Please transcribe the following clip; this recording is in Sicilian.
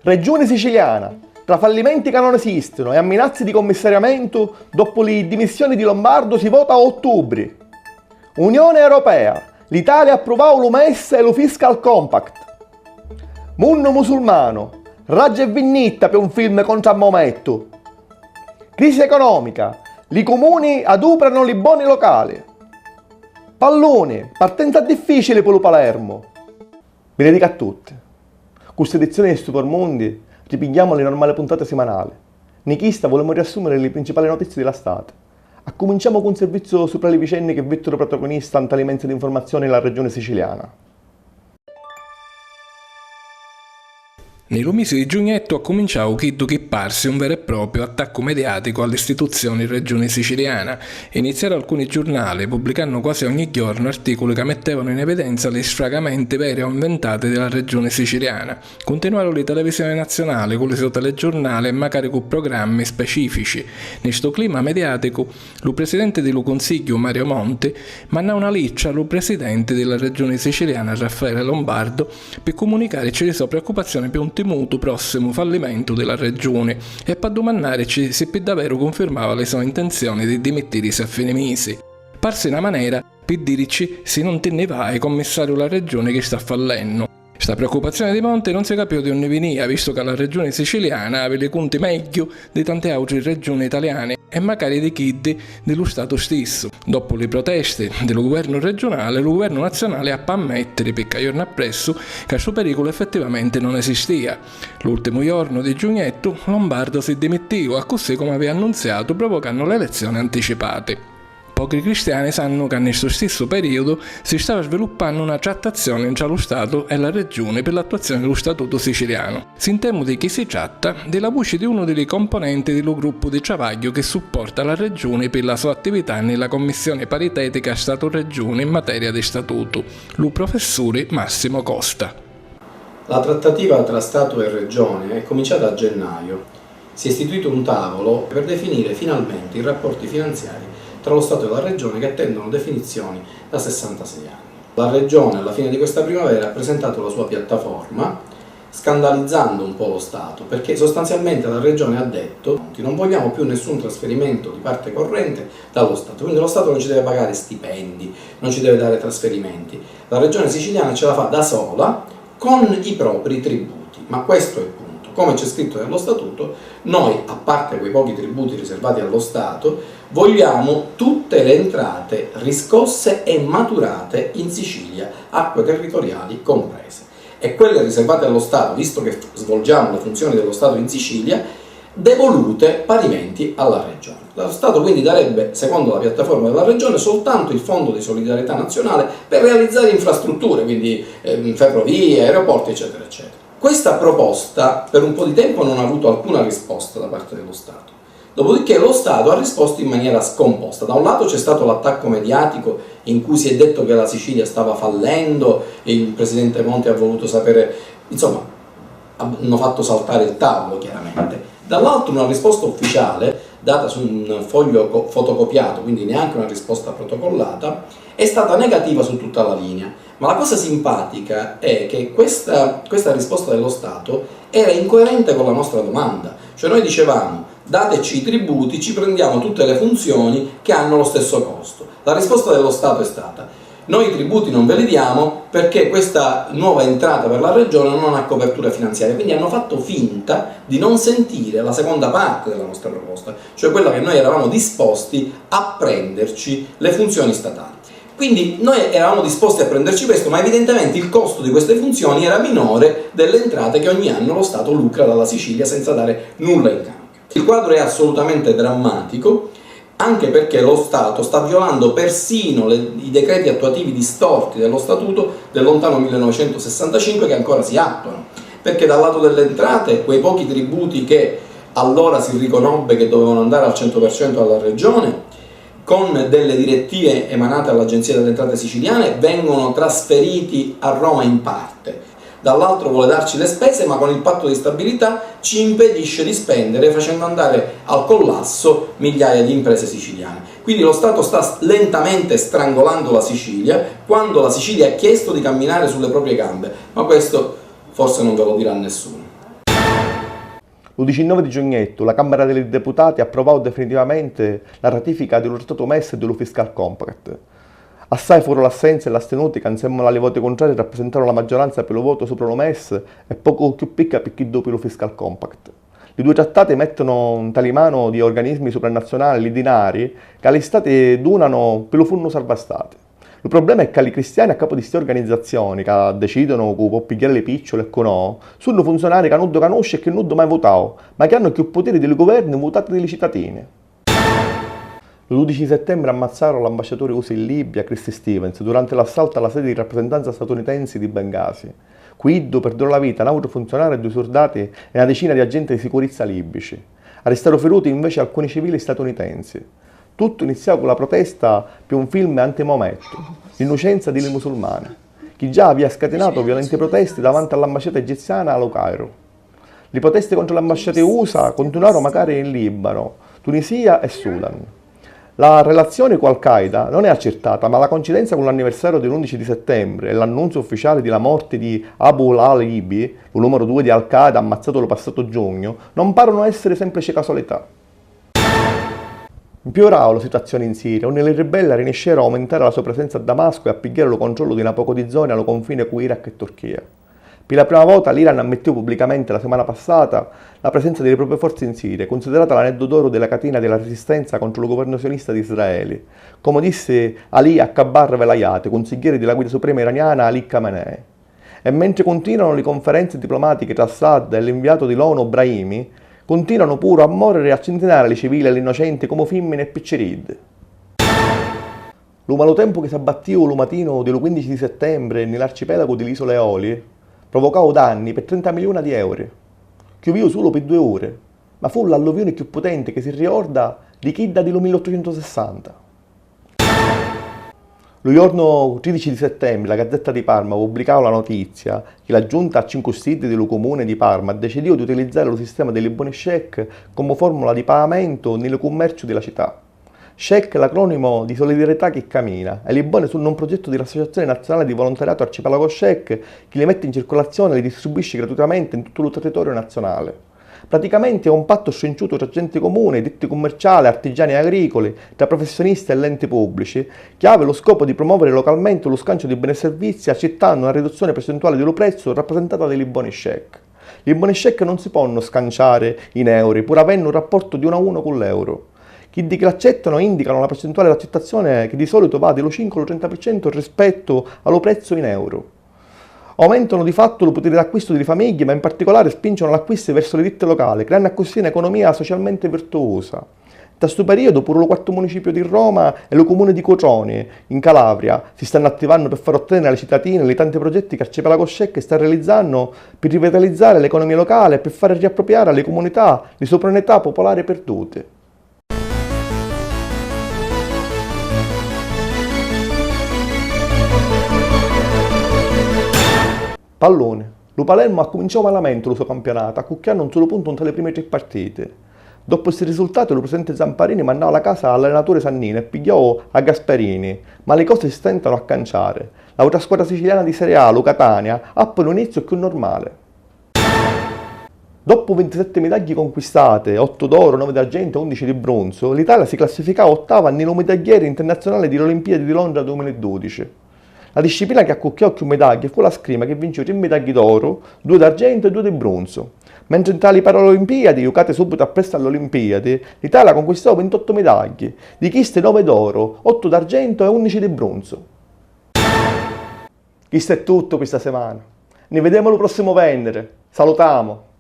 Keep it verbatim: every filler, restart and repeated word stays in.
Reggiuni siciliana, tra fallimenti ca non esistinu e amminazzi di commissariamentu, doppu li dimissioni di Lombardo si vota a ottubri. Unione Europea, l'Italia appruvau lu MES e lu Fiscal Compact. Munnu musulmanu, raggia e vinnitta pi un film contra a Maomettu. Crisi economica, li cumuni adupranu li boni locali. Palluni, partenza difficili pi lu Palermo. Vi li dicu a tutti. Cu sta edizioni di Stupor Mundi ripigghiamu li normali puntati simanali. Ni chista vulemu riassumiri li principali notizie di la stati. Accuminciamu cu un serviziu supra li vicenni chi vitturu protagonista nta li menzi d'infurmazioni la regioni siciliana. Ni lu misi di giugnettu accuminciau chiddu chi parsi un veru e propriu attaccu mediaticu a l'istituzioni Regioni Siciliana. Iniziaru alcuni giurnali, pubblicannu quasi ogni jornu articuli ca mittevanu in evidenza li sfragamenti veri o inventati di la Regioni Siciliana. Cuntinuaru li televisioni nazionali cu li so telegiurnali e macari cu programmi specifici. Ni stu clima mediaticu, lu presidenti di lu Cunsigghiu Mario Monti mannau na littra a lu presidenti di la Regioni Siciliana Raffaele Lombardo pi cumunicàricci li so preoccupazzioni pi un timutu pròssimu fallimentu di la Regioni e p'addumannàricci si pi daveru cunfirmava li so intenzioni di dimittìrisi a fini misi. Parsi na manera pi dìricci si non ti nni vai, commissariu, la Regioni chi sta fallennu. Sta preoccupazzioni di Monti non si capìu di unni vinìa, vistu ca la Regioni siciliana havi li cunti megghiu di tanti àutri Regioni taliani e macari di chiddi di lu Statu stissu. Doppu li protesti di lu guvernu regionali, lu guvernu nazionali appi a ammèttiri, picca jornu appressu, ca stu perìculu effettivamenti non esistìa. L'ùrtimu jornu di giugnettu, Lombardo si dimittìu, accussì comu avìa annunziatu, provocannu l'elezzioni anticipati. Pochi cristiani sannu ca nni stu stissu perìudu si stava sviluppannu na trattazzioni ntra lu Statu e la Regioni pi l'attuazzioni di lu Statutu sicilianu. Sintemu di chi si tratta? Di la vuci di unu di li componenti di lu gruppu di travagghiu chi supporta la Regioni pi la so attività nni la Commissioni Paritètica Statu-Regioni in materia di Statutu, lu professuri Massimo Costa. La trattativa tra Stato e Regione è cominciata a gennaio. Si è istituito un tavolo per definire finalmente i rapporti finanziari tra lo Stato e la Regione, che attendono definizioni da sessantasei anni. La Regione, alla fine di questa primavera, ha presentato la sua piattaforma, scandalizzando un po' lo Stato, perché sostanzialmente la Regione ha detto: "Non vogliamo più nessun trasferimento di parte corrente dallo Stato, quindi lo Stato non ci deve pagare stipendi, non ci deve dare trasferimenti. La Regione siciliana ce la fa da sola con i propri tributi." Ma questo è il punto. Come c'è scritto nello statuto, noi, a parte quei pochi tributi riservati allo Stato, vogliamo tutte le entrate riscosse e maturate in Sicilia, acque territoriali comprese, e quelle riservate allo Stato, visto che svolgiamo le funzioni dello Stato in Sicilia, devolute parimenti alla Regione. Lo Stato quindi darebbe, secondo la piattaforma della Regione, soltanto il Fondo di solidarietà nazionale per realizzare infrastrutture, quindi, ehm, ferrovie, aeroporti, eccetera, eccetera. Questa proposta per un po' di tempo non ha avuto alcuna risposta da parte dello Stato. Dopodiché lo Stato ha risposto in maniera scomposta. Da un lato c'è stato l'attacco mediatico in cui si è detto che la Sicilia stava fallendo e il presidente Monti ha voluto sapere, insomma, hanno fatto saltare il tavolo, chiaramente. Dall'altro, una risposta ufficiale data su un foglio co-, fotocopiato, quindi neanche una risposta protocollata, è stata negativa su tutta la linea. Ma la cosa simpatica è che questa, questa risposta dello Stato era incoerente con la nostra domanda. Cioè, noi dicevamo: "Dateci i tributi, ci prendiamo tutte le funzioni che hanno lo stesso costo." La risposta dello Stato è stata: "Noi i tributi non ve li diamo perché questa nuova entrata per la Regione non ha copertura finanziaria." Quindi hanno fatto finta di non sentire la seconda parte della nostra proposta, cioè quella che noi eravamo disposti a prenderci le funzioni statali. Quindi noi eravamo disposti a prenderci questo, ma evidentemente il costo di queste funzioni era minore delle entrate che ogni anno lo Stato lucra dalla Sicilia senza dare nulla in cambio. Il quadro è assolutamente drammatico, anche perché lo Stato sta violando persino le, i decreti attuativi distorti dello Statuto del lontano millenovecentosessantacinque, che ancora si attuano, perché dal lato delle entrate quei pochi tributi che allora si riconobbe che dovevano andare al cento per cento alla Regione, con delle direttive emanate all'Agenzia delle Entrate siciliane, vengono trasferiti a Roma in parte. Dall'altro vuole darci le spese, ma con il patto di stabilità ci impedisce di spendere, facendo andare al collasso migliaia di imprese siciliane. Quindi lo Stato sta s-, lentamente strangolando la Sicilia, quando la Sicilia ha chiesto di camminare sulle proprie gambe, ma questo forse non ve lo dirà nessuno. Lu dicinnove di giugnettu, la Càmmara di li Deputati approvau definitivamenti la ratifica di lu trattatu MES e di lu Fiscal Compact. Assai furu l'assenzi e l'astinuti ca, nsèmmula a li voti cuntrarii, rapprisintaru la maggioranza pi lu votu supra lu MES e pocu cchiù picca pi chiddu pi lu Fiscal Compact. Li dui trattati mèttunu nta li manu di organismi suprannaziunali li dinari ca li Stati dùnanu pi lu Funnu Sarva Stati. Lu problema è ca li cristiani a capu di sti organizzazioni, ca decìdunu cu pò pigghiari li pìcciuli e cu no, sunnu funziunari ca nuddu canusci e chi nuddu mai vutau, ma chi hannu cchiù putiri di li guverni vutati di li citatini. Lu dudici di sittembri ammazzaru l'ambasciaturi U S A in Libia, Chris Stevens, duranti l'assaltu a la sedi di rapprisentanza statunitensi di Bengasi. Cu iddu perderu la vita n'àutru funziunariu e dui surdati e na dicina di agenti di sicurizza lìbbici. Arristaru firuti inveci alcuni civili statunitensi. Tuttu iniziau cu la protesta pi un film anti-Maomettu, L'innucenza di li musulmani, chi già avìa scatinatu violenti protesti davanti a l'ambasciata egiziana a lu Cairu. Li protesti contru l'ambasciati U S A cuntinuaru macari in Libanu, Tunisia e Sudan. La relazioni cu Al-Qaeda non è accirtata, ma la coincidenza cu l'anniversariu di l'undici di sittembri e l'annunziu ufficiali di la morti di Abu Lalibi, lu numeru dui di Al-Qaeda ammazzatu lu passatu giugnu, non parunu èssiri sèmplici casualità. Mpiurau la situazioni in Siria, unni li ribelli arriniscieru a aumintari la so presenza a Damascu e a pigghiari lu controllu di na pocu di zoni a lu cunfini cu Iraq e Turchia. Pi la prima vota l'Iran ammittiu pubblicamenti la simana passata la presenza di li propri forzi in Siria, cunsidirata l'aneddu d'oru di la catina di la risistenza contru lu guvernu sionista di Israeli, comu dissi Ali Akbar Velayati, cunsigghieri di la guida suprema iraniana Ali Khamenei. E mentri cuntinuanu li cunferenzi diplomatichi tra Assad e l'inviatu di l'ONU Brahimi, cuntinuanu puru a mòriri a cintinari li civili e l'innocenti comu fimmini e picciriddi. Lu malu tempu chi s'abbattìu lu matinu di lu quindici di sittembri nni l'arcipelagu di l'Isuli Eoli provocau danni pi trenta miliuna di euri. Chiuvìu sulu pi dui uri, ma fu l'alluviuni cchiù putenti chi si riorda di chidda di lu millottucentusissanta. Lu jornu tridici di sittembri la Gazzetta di Parma pubblicau la notizia chi la Giunta a cincu stiddi di lu Cumuni di Parma decidìu di utilizzari lu sistema di li boni chèque comu fòrmula di pagamentu nni lu cummerciu di la cità. Chèque è l'acrònimu di Solidarità chi Camina e li boni sunnu un progettu di l'Associazioni Nazionali di Volontariatu Arcipelago Chèque chi li metti in circulazioni e li distribuisci gratuitamenti in tuttu lu territoriu nazionali. Praticamenti è un pattu strinciutu tra genti cumuni, ditti cummerciali, artigiani e agrìculi, tra professionisti e l'enti pùbblici, chi havi lu scopu di prumòviri localmenti lu scanciu di beni e servizi accittannu na riduzzioni percentuali di lu prezzu rappresentata di li boni chèque. Li boni chèque non si ponnu scanciari in euri, pur avennu un rapportu di unu a unu cu l'euru. Chiddi chi l'accettanu indicanu na percentuali d'accittazioni chi di sòlitu va di lu cincu a lu trenta pi centu rispettu a lu prezzu in euru. Aumentanu di fattu lu putiri d'acquistu di li famigghi, ma in particulari spìncianu l'acquisti versu li ditti locali, criannu accussì n'economia socialmenti virtuusa. Nta stu perìodu puru lu quartu municipiu di Roma e lu cumuni di Cutroni, in Calabria, si stannu attivannu pi fari ottèniri a li citatini li tanti progetti chi Arcipelago Chèque sta realizzannu pi rivitalizzari l'economia locali e pi fari riappropriari a li cumunità li so prunità pupulari pirduti. Palluni. Lu Palermo accuminciau malamenti lu so campionatu, accucchiannu un sulu puntu nta li primi tri partiti. Doppu sti risultati, lu presidenti Zamparini mannau a la casa l'allenaturi sanninu e pigghiau a Gasperini, ma li cosi si stentanu a canciari. L'àutra squadra siciliana di Serie A, lu Catania, appi un iniziu cchiù nurmali. Doppu vintisetti midagghi conquistati, ottu d'oru, novi d'argentu e undici di brunzu, l'Italia si classificau ottava nni lu midagghieri ntirnazziunali di l'Olimpiadi di Londra duimila e dudici. La disciplina chi accucchiau cchiù midagghi fu la scrima, chi vincìu tri midagghi d'oru, dui d'argentu e dui di brunzu. Mentri nta li Paraolimpiadi, jucati sùbbitu appressu a l'Olimpiadi, l'Italia conquistau vintottu midagghi, di chisti novi d'oru, ottu d'argentu e undici di brunzu. Chistu è tuttu pi sta simana. Ni videmu lu pròssimu vènniri. Salutamu!